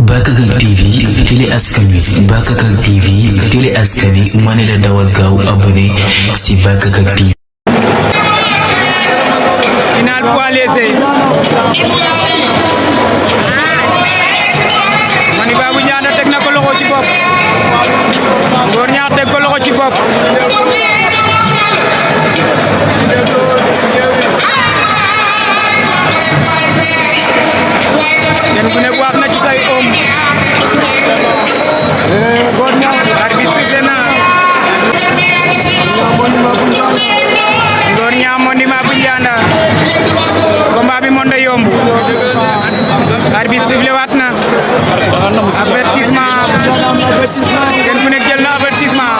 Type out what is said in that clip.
Bakakak TV télé askan wi Bakakak TV télé askan wi ma ne la dawal gaaw abonné si Bakakak TV. Final poids léger Mani Babou Ndianda teg na ko loxo ci bopp Ngor Ñaax teg ko loxo ci bopp kenn ku nekk wax na ci say om arbitre sifflé na Ngor Ñaax Mani Babou Ndianda combat bi monde yomb arbitre sifflé waat na avertissement kenn ku nekk jël na avertissement